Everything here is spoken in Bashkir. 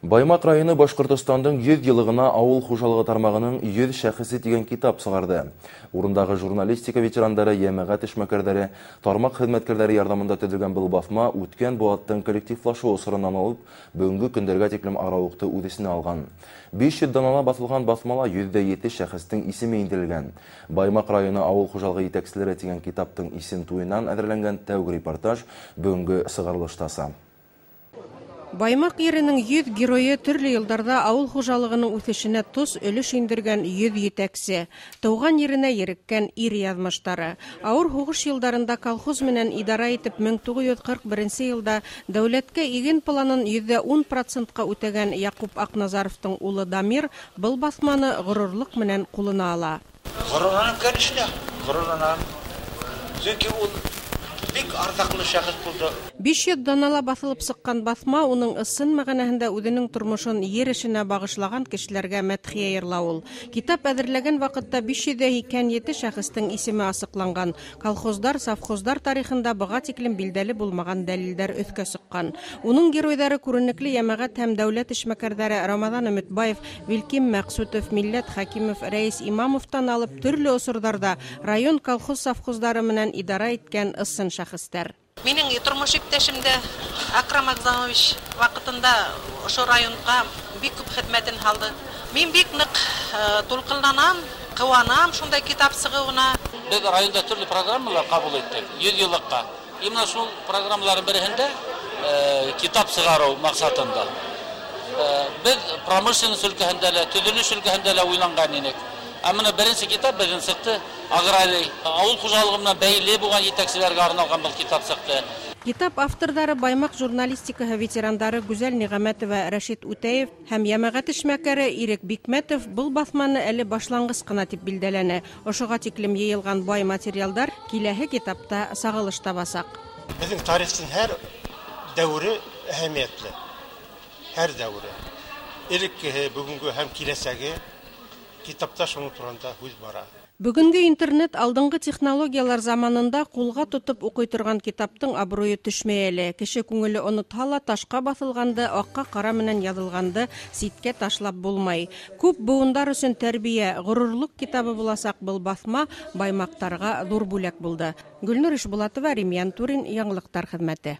Баймаҡ районы Башҡортостандың 100 йыллығына ауыл хужалығы тармағының 100 шәхесе тигән китап сығарҙы. Урындағы журналистика ветерандары, йәмәғәт эшмәкәрҙәре, тармаҡ хеҙмәткәрҙәре ярҙамында төҙөлгән был баҫма үткән быуаттың коллективлашыу осоронан алып бөгөнгө көндәргә тиклем арауыҡты үҙ эсенә алған. 500 данала баҫылған баҫмала 107 шәхестең исеме индерелгән. Баймаҡ районы ауыл хужалығы етәкселәре тигән китаптың исем туйынан әҙерләнгән тәүге репортаж бөгөнгө сығарылыштаса. Баймаҡ еренең 100 геройы төрлө йылдарҙа ауыл хужалығының үҫешенә тос өлөш индергән 100 етәксе, тыуған еренә ереккән ир яҙмыштары. Ауыр һуғыш йылдарында колхоз менән идара итеп 1941 йылда дәүләткә иген планын 10%-ҡа үтәгән Яҡуп Аҡназаровтың улы Дамир был баҫманы ғорурлыҡ менән ҡулына ала. Ғорурланам, конечно, ғорурланам. Сөнки ул бик арҙаҡлы шәхес булды. 500 данала баҫылып сыҡҡан баҫма уның ысын мәғәнәһендә үҙенең тормошон ер эшенә бағышлаған кешеләргә мәдхиә йырлау ул. Китап әҙерләгән ваҡытта 587 шәхестең исеме асыҡланған. Колхоздар, совхоздар тарихында быға тиклем билдәле булмаған дәлилдәр өҫкә сыҡҡан. Уның геройҙары күренекле йәмәғәт һәм дәүләт эшмәкәрҙәре Рамаҙан Өмөтбаев, Вилким Мәҡсүтов, Милләт Хәкимов, Рәис Имамовтан алып төрлө осорҙарҙа район колхоз совхоздары менән идара иткән ысын шәхестәр. Минең тормош иптәшем дә Акрам Агзамович ваҡытында ошо районға бик күп хеҙмәтен һалды. Мин бик ныҡ тулҡынланам, ҡыуанам шундай китап сығыуына. Беҙ районда төрлө программалар ҡабул иттек 100 йыллыҡҡа. Именно шул программаларҙың береһендә китап сығарыу маҡсатында. Беҙ промышленность өлкәһендә лә, төҙөлөш өлкәһендә лә уйланған инек. Ә мына беренсе китап беҙҙең сыҡты, аграрий, ауыл хужалығы менән бәйле булған етәкселәргә арналған был китап сыҡты. Китап авторҙары Баймаҡ журналистикаһы ветерандары Гүзәл Ниғәмәтова, Рәшит Үтәев һәм йәмәғәт эшмәкәре Ирек Бикмәтов был баҫманы әле башланғыс ҡына тип билдәләне. Ошоға тиклем йыйылған бай материалдар киләһе китапта сағылыш табасаҡ. Беҙҙең тарихтың һәр дәүере әһәмиәтле. Һәр дәүере. Элеккеһе, бөгөнгө һәм киләсәге. Китапта шуның турында һүҙ бара. Бөгөнгө интернет алдынғы технологиялар заманында ҡулға тотоп уҡый торған китаптың абруйы төшмәй әле. Кеше күңеле онотһа ла ташҡа баҫылғанды, аҡҡа ҡара менән яҙылғанды ситкә ташлап булмай. Күп быуындар өсөн тәрбиә, ғорурлыҡ китабы буласаҡ был баҫма баймаҡтарға ҙур бүләк булды. Гөлнур Ишбулатова, Римьян Турин, Яңылыҡтар хеҙмәте.